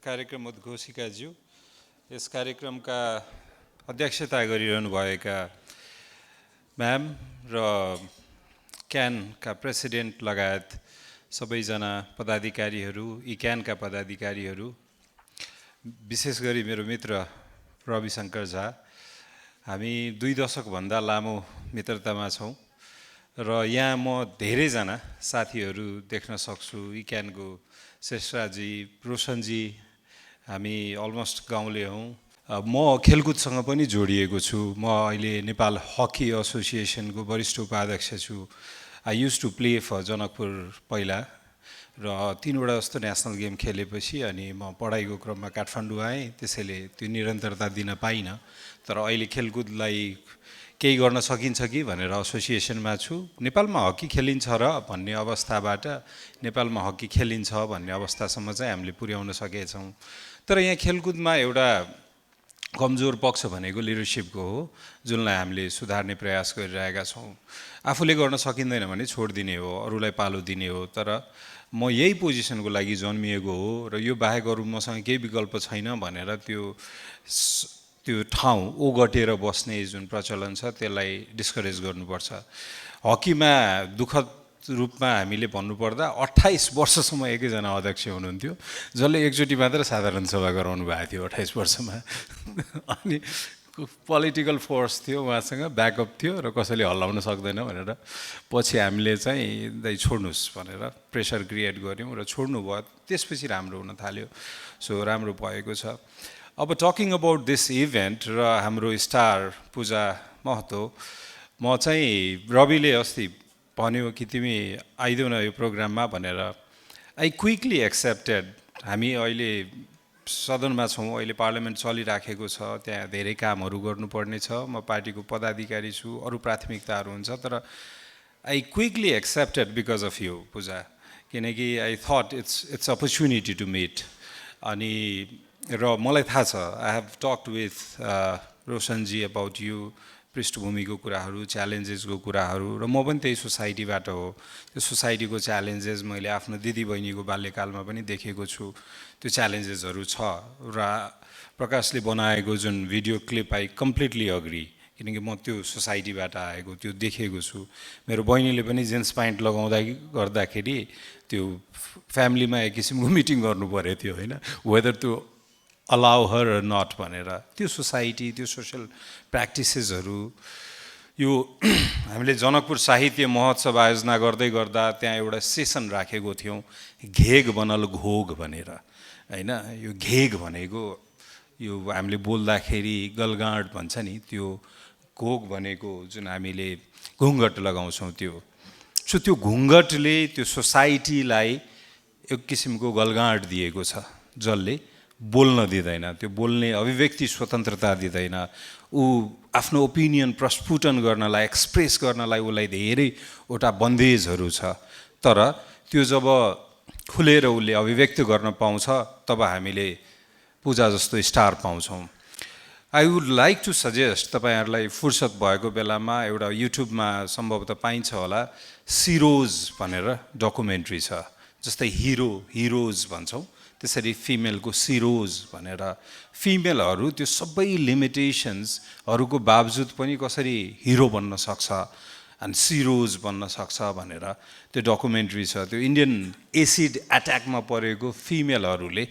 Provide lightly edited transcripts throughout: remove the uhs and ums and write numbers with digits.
कार्यक्रम उद्घोषिकाज्यू, यस कार्यक्रमका अध्यक्षता गरिरहनु भएका म्याम र क्यानका प्रेसिडेन्ट लगायत सबैजना पदाधिकारीहरू, इक्यानका पदाधिकारीहरू, विशेष गरी मेरो मित्र रविशंकर झा, हामी 2 दशकभन्दा लामो मित्रतामा छौँ र यहाँ म धेरैजना साथीहरू देख्न सक्छु। इक्यानको शेषराजी, रोशनजी, हामी अलमोस्ट गाउँले हौँ। म खेलकुदसँग पनि जोडिएको छु। म अहिले नेपाल हकी एसोसिएसनको वरिष्ठ उपाध्यक्ष छु। I used to play for Janakpur पहिला र 3वटा जस्तो नेसनल गेम खेलेपछि अनि म पढाइको क्रममा काठमाडौँ आएँ, त्यसैले त्यो निरन्तरता दिन पाइनँ। तर अहिले खेलकुदलाई केही गर्न सकिन्छ कि भनेर एसोसिएसनमा छु। नेपालमा हकी खेलिन्छ र भन्ने अवस्थाबाट नेपालमा हकी खेलिन्छ भन्ने अवस्थासम्म चाहिँ हामीले पुर्याउन सकेछौँ। तर यहाँ खेलकुदमा एउटा कमजोर पक्ष भनेको लिडरसिपको हो, जुनलाई हामीले सुधार्ने प्रयास गरिरहेका छौँ। आफूले गर्न सकिँदैन भने छोडिदिने हो, अरूलाई पालो दिने हो। तर म यही पोजिसनको लागि जन्मिएको हो र यो बाहेक अरू मसँग केही विकल्प छैन भनेर त्यो ठाउँ ओगटेर बस्ने जुन प्रचलन छ त्यसलाई डिस्करेज गर्नुपर्छ। हकीमा दुःखद रूपमा हामीले भन्नुपर्दा 28 वर्षसम्म एकैजना अध्यक्ष हुनुहुन्थ्यो, जसले एकचोटि मात्र साधारण सभा गराउनु भएको थियो 28 वर्षमा। अनि पोलिटिकल फोर्स थियो उहाँसँग, ब्याकअप थियो र कसैले हल्लाउन सक्दैन भनेर पछि हामीले चाहिँ दाइ छोड्नुहोस् भनेर प्रेसर क्रिएट गऱ्यौँ र छोड्नु भयो। त्यसपछि राम्रो हुन थाल्यो। सो राम्रो भएको छ। अब टकिङ अबाउट दिस इभेन्ट र हाम्रो स्टार पूजा महतो, म चाहिँ रविले अस्ति भन्यो कि तिमी आइदेऊ न यो प्रोग्राममा भनेर। I quickly accepted. हामी अहिले सदनमा छौँ, अहिले पार्लियामेन्ट चलिराखेको छ, त्यहाँ धेरै कामहरू गर्नुपर्ने छ। म पार्टीको पदाधिकारी छु, अरू प्राथमिकताहरू हुन्छ। तर I quickly accepted because of you Puja, किनकि I thought it's opportunity to meet. अनि र मलाई थाहा छ, I have talked with Roshan ji about you, पृष्ठभूमिको कुराहरू, च्यालेन्जेसको कुराहरू, र म पनि त्यही सोसाइटीबाट हो। त्यो सोसाइटीको च्यालेन्जेस मैले आफ्नो दिदीबहिनीको बाल्यकालमा पनि देखेको छु। त्यो च्यालेन्जेसहरू छ र प्रकाशले बनाएको जुन video clip I completely agree, किनकि म त्यो सोसाइटीबाट आएको, त्यो देखेको छु। मेरो बहिनीले पनि जिन्स प्यान्ट गर्दाखेरि त्यो फ्यामिलीमा एक किसिमको मिटिङ गर्नु पऱ्यो थियो होइन, वेदर त्यो अलाउ हर नट भनेर। त्यो सोसाइटी, त्यो सोसल प्र्याक्टिसेसहरू, यो हामीले जनकपुर साहित्य महोत्सव आयोजना गर्दै गर्दा त्यहाँ एउटा सेसन राखेको थियौँ, घेग बनल घोग भनेर होइन। यो घेग भनेको यो हामीले बोल्दाखेरि गलगाँड भन्छ नि, त्यो घोग भनेको जुन हामीले घुङ्गट लगाउँछौँ त्यो। सो त्यो घुङ्गटले त्यो सोसाइटीलाई एक किसिमको गलगाँड दिएको छ, जसले बोल्न दिँदैन, त्यो बोल्ने अभिव्यक्ति स्वतन्त्रता दिँदैन। ऊ आफ्नो ओपिनियन प्रस्फुटन गर्नलाई, एक्सप्रेस गर्नलाई उसलाई धेरैवटा बन्देजहरू छ। तर त्यो जब खुलेर उसले अभिव्यक्त गर्न पाउँछ, तब हामीले पूजा जस्तो स्टार पाउँछौँ। I would like to suggest, तपाईँहरूलाई फुर्सद भएको बेलामा एउटा युट्युबमा सम्भवतः पाइन्छ होला, सिरोज भनेर डकुमेन्ट्री छ। जस्तै हिरोज भन्छौँ, त्यसरी फिमेलको सिरोज भनेर। फिमेलहरू त्यो सबै लिमिटेसन्सहरूको बावजुद पनि कसरी हिरो बन्न सक्छ अनि सिरोज बन्न सक्छ भनेर त्यो डकुमेन्ट्री छ। त्यो इन्डियन एसिड एट्याकमा परेको फिमेलहरूले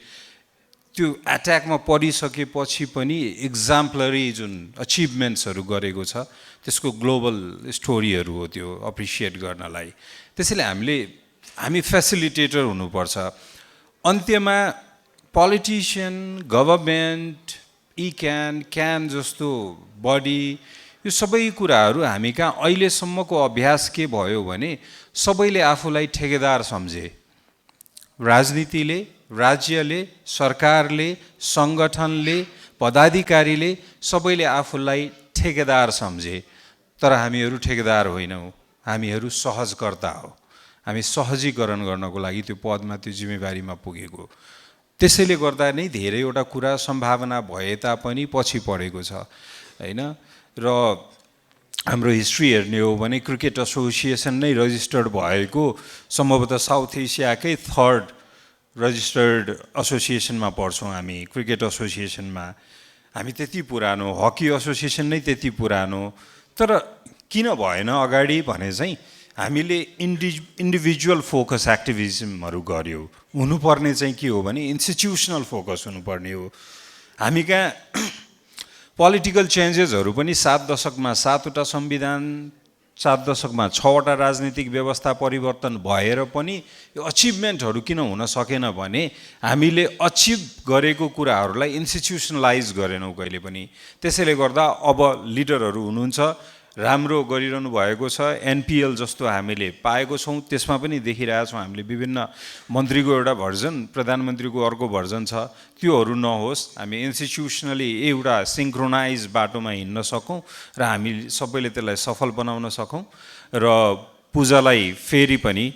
त्यो एट्याकमा परिसकेपछि पनि एक्जाम्पलरी जुन अचिभमेन्ट्सहरू गरेको छ, त्यसको ग्लोबल स्टोरीहरू हो त्यो अप्रिसिएट गर्नलाई। त्यसैले हामी फेसिलिटेटर हुनुपर्छ। अन्त्यमा पोलिटिसियन, गभर्मेन्ट, क्यान जस्तो बडी, यो सबै कुराहरू हामी कहाँ अहिलेसम्मको अभ्यास के भयो भने सबैले आफूलाई ठेकेदार सम्झे। राजनीतिले, राज्यले, सरकारले, सङ्गठनले, पदाधिकारीले सबैले आफूलाई ठेकेदार सम्झे। तर हामीहरू ठेकेदार होइनौँ, हामीहरू सहजकर्ता हो। हामी सहजीकरण गर्नको लागि त्यो पदमा, त्यो जिम्मेवारीमा पुगेको। त्यसैले गर्दा नै धेरैवटा कुरा सम्भावना भए तापनि पछि पढेको छ होइन। र हाम्रो हिस्ट्री हेर्ने हो भने क्रिकेट एसोसिएसन नै रजिस्टर्ड भएको सम्भवतः साउथ एसियाकै 3rd रजिस्टर्ड एसोसिएसनमा पढ्छौँ हामी, क्रिकेट एसोसिएसनमा, हामी त्यति पुरानो, हकी एसोसिएसन नै त्यति पुरानो, तर किन भएन अगाडि भने चाहिँ हामीले इन्डिभिजुअल फोकस एक्टिभिजमहरू गऱ्यौँ। हुनुपर्ने चाहिँ के हो भने इन्स्टिट्युसनल फोकस हुनुपर्ने हो। हामी कहाँ पोलिटिकल चेन्जेसहरू पनि 7 दशकमा 7वटा संविधान, 7 दशकमा 6वटा राजनीतिक व्यवस्था परिवर्तन भएर पनि यो अचिभमेन्टहरू किन हुन सकेन भने हामीले अचिभ गरेको कुराहरूलाई इन्स्टिट्युसनलाइज गरेनौँ कहिले पनि। त्यसैले गर्दा अब लिडरहरू हुनुहुन्छ, राम्रो गरिरहनु भएको छ, एनपिएल जस्तो हामीले पाएको छौँ, त्यसमा पनि देखिरहेछौँ हामीले विभिन्न मन्त्रीको एउटा भर्जन, प्रधानमन्त्रीको अर्को भर्जन छ, त्योहरू नहोस्, हामी इन्स्टिट्युसनली एउटा सिङ्क्रोनाइज बाटोमा हिँड्न सकौँ र हामी सबैले त्यसलाई सफल बनाउन सकौँ र पूजालाई फेरि पनि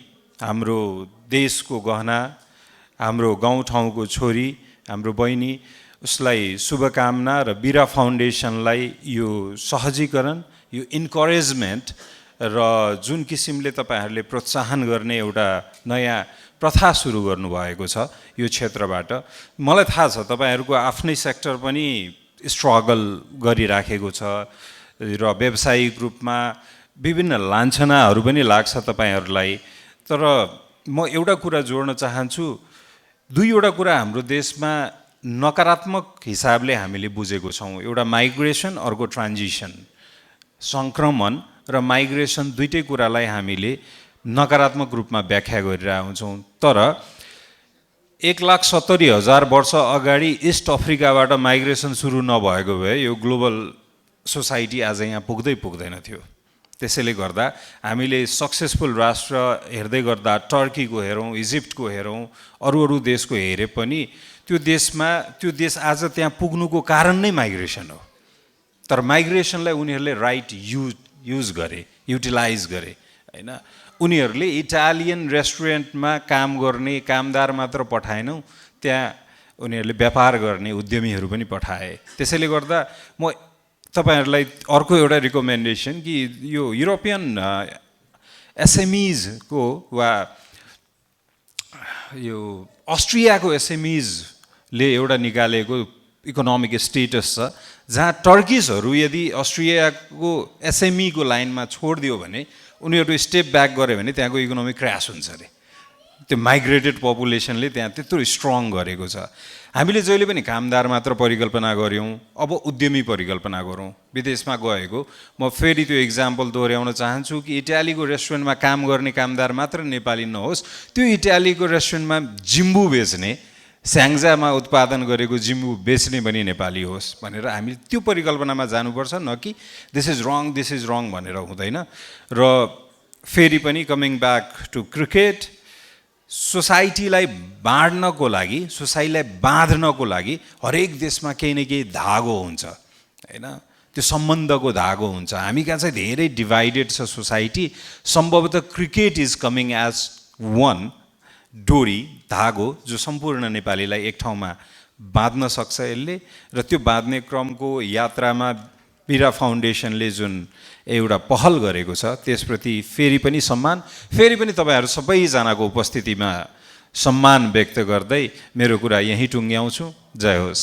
हाम्रो देशको गहना, हाम्रो गाउँठाउँको छोरी, हाम्रो बहिनी, उसलाई शुभकामना र बिरा फाउन्डेसनलाई यो सहजीकरण, यो इन्करेजमेन्ट र जुन किसिमले तपाईहरूले प्रोत्साहन गर्ने एउटा नयाँ प्रथा सुरु गर्नुभएको छ यो क्षेत्रबाट। मलाई थाहा छ तपाईँहरूको आफ्नै सेक्टर पनि स्ट्रगल गरिराखेको छ र व्यावसायिक रूपमा विभिन्न लान्छनाहरू पनि लाग्छ तपाईँहरूलाई, तर म एउटा कुरा जोड्न चाहन्छु। दुईवटा कुरा हाम्रो देशमा नकारात्मक हिसाबले हामीले बुझेको छौँ, एउटा माइग्रेसन, अर्को ट्रान्जिसन। सङ्क्रमण र माइग्रेसन दुईटै कुरालाई हामीले नकारात्मक रूपमा व्याख्या गरिरहेका हुन्छौँ, तर 1,70,000 वर्ष अगाडि इस्ट अफ्रिकाबाट माइग्रेसन सुरु नभएको भए यो ग्लोबल सोसाइटी आज यहाँ पुग्दैन थियो। त्यसैले गर्दा हामीले सक्सेसफुल राष्ट्र हेर्दै गर्दा टर्कीको हेरौँ, इजिप्टको हेरौँ, अरू देशको हेरे पनि त्यो देश आज त्यहाँ पुग्नुको कारण नै माइग्रेसन हो। तर माइग्रेसनलाई उनीहरूले राइट युज गरे, युटिलाइज गरे हैन। उनीहरूले इटालियन रेस्टुरेन्टमा काम गर्ने कामदार मात्र पठाएनौँ, त्यहाँ उनीहरूले व्यापार गर्ने उद्यमीहरू पनि पठाए। त्यसैले गर्दा म तपाईहरूलाई अर्को एउटा रिकमेन्डेसन कि यो युरोपियन एसएमइजको वा यो अस्ट्रियाको एसएमइजले एउटा निकालेको इकोनोमिक स्टेटस छ, जहाँ टर्किसहरू यदि अस्ट्रियाको एसएमईको लाइनमा छोडिदियो भने उनीहरू स्टेप ब्याक गऱ्यो भने त्यहाँको इकोनोमी क्रास हुन्छ अरे। त्यो माइग्रेटेड पपुलेसनले त्यहाँ त्यत्रो स्ट्रङ गरेको छ। हामीले जहिले पनि कामदार मात्र परिकल्पना गऱ्यौँ, अब उद्यमी परिकल्पना गरौँ। विदेशमा गएको म फेरि त्यो इक्जाम्पल दोहोऱ्याउन चाहन्छु कि इटालीको रेस्टुरेन्टमा काम गर्ने कामदार मात्र नेपाली नहोस्, त्यो इटालीको रेस्टुरेन्टमा जिम्बु बेच्ने, स्याङ्जामा उत्पादन गरेको जिम्बु बेच्ने पनि नेपाली होस् भनेर हामी त्यो परिकल्पनामा जानुपर्छ, न कि दिस इज रङ भनेर हुँदैन। र फेरि पनि कमिङ ब्याक टु क्रिकेट, सोसाइटीलाई बाँड्नको लागि, सोसाइटीलाई बाँध्नको लागि हरेक देशमा केही न केही धागो हुन्छ हैन, त्यो सम्बन्धको धागो हुन्छ। हामी कहाँ चाहिँ धेरै डिभाइडेड छ सोसाइटी, सम्भवतः cricket is coming as one डोरी, धागो जो सम्पूर्ण नेपालीलाई एक ठाउँमा बाँध्न सक्छ यसले। र त्यो बाँध्ने क्रमको यात्रामा बिरा फाउन्डेसनले जुन एउटा पहल गरेको छ त्यसप्रति फेरि पनि सम्मान, फेरि पनि तपाईँहरू सबैजनाको उपस्थितिमा सम्मान व्यक्त गर्दै मेरो कुरा यहीँ टुङ्ग्याउँछु। जय होस्।